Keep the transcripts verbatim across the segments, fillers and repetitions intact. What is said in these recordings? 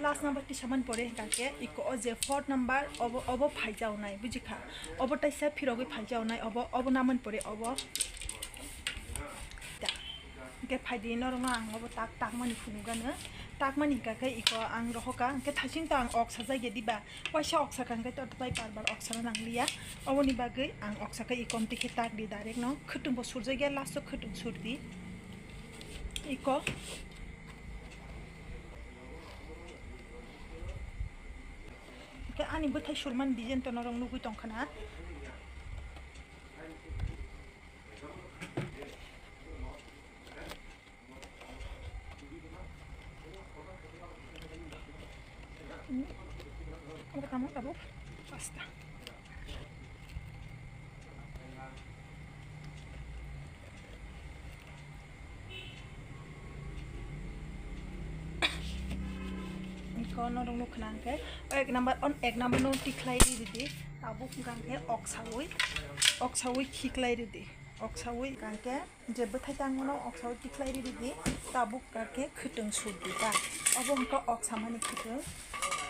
Last number tisa man pore hingka khe iko o je fourth number obo, obo phaijaonai, bujikha? Obo taisa phirogwi phaijaonai, obo, obo naman pore obo. Da. Hingke phaidi norokno ang obo tak, takmani phunukgano. Takmani hingka khe iko ang rohoka, hingke thasing to ang ok sajagya diba? Waisa ok sakha hingke to bai bar bar ok sana nangliya. Oboni bagwi ang ok sakha iko omtwi khe tak di direct no. Khwtwng bo surjakya, last o khwtwng sur di. Iko. Hingke ani bwthai surmani design to norok nugwi tongkha na. Ang tamo tabuk pasta. Iko norok nukha na hingke ek number on, ek number no tikhlai ri ridi. Tabuk hingka hingke oksawi, oksawi khiklai ridi. Oksawi hingka hingke je bwthai tangmano oksawi tikhlai ri ridi. Tabuk hingka khe khwtwng sur di ta. Obo hingke oksamani khwtwng,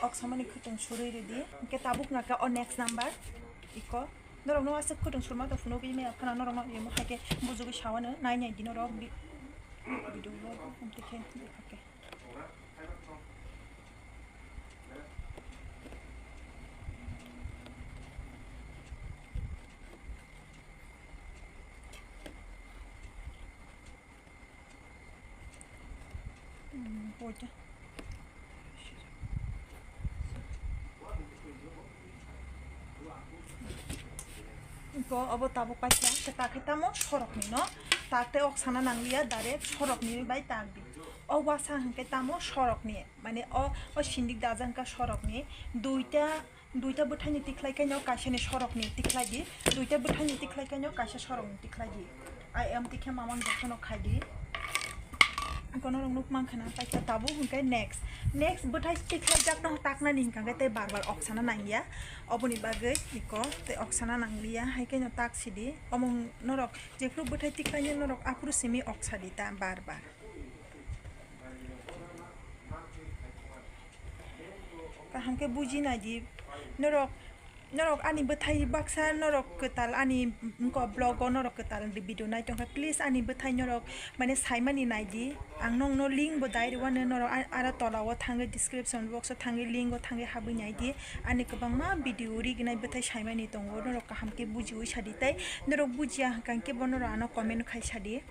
oksamani khwtwng surwi ridi. Hingke tabuk hingka khe o next number iko. Norokno aswk khwtwng surma tong phunukgwi maya phano norokno imo hai khe bujugwi sawano nai nai di norok bi-, video vlog, amtwi khe, okay. Hmm, boja. Iko obo tabuk paikha, hwnkhe tak khe tamo sorokni no, tak tei ok sana nangliya, direct sorokni bai tak di. O wasa hwnkhe tamo sorokni, mane o, o sindik daja hwnkha sorokni, duita, duita bwthaini tikhlai khe no kaisani sorokni tikhlai di, duita bwthaini tikhlai khe no kaisa sorokni tikhlai di. I am tikhe mamang jotono khai di. Kono rok nuk mankha na, paikha tabuk hwnkhe next. Next bwthai tikhlai jakno taknani hwnkha khe tei bar bar ok sana nangya. Oboni bagwi iko tei ok sana nangliya, hai khe no tak sidi. Omo norok jephru bwthai tikhlainai norok aphuru simi ok sadi ta bar bar. Kaham khe buji nai di. Norok, norok ani bwthai baksa norok kwtal ani, mm, ko vlog o norok kwtal video nai tongkha. Please ani bwthai norok mane saimani nai di. Ang nokno link bo dai rwano norok a-, aro tola o thangwi description box o thangwi link o thangwi habwi nai di. Ani kwbangma video rignai bwthai saimani tongo. Norok kaham khe bujiwi sadi tei norok bujiya hwnkha khe bo norok ano comment khai sadi.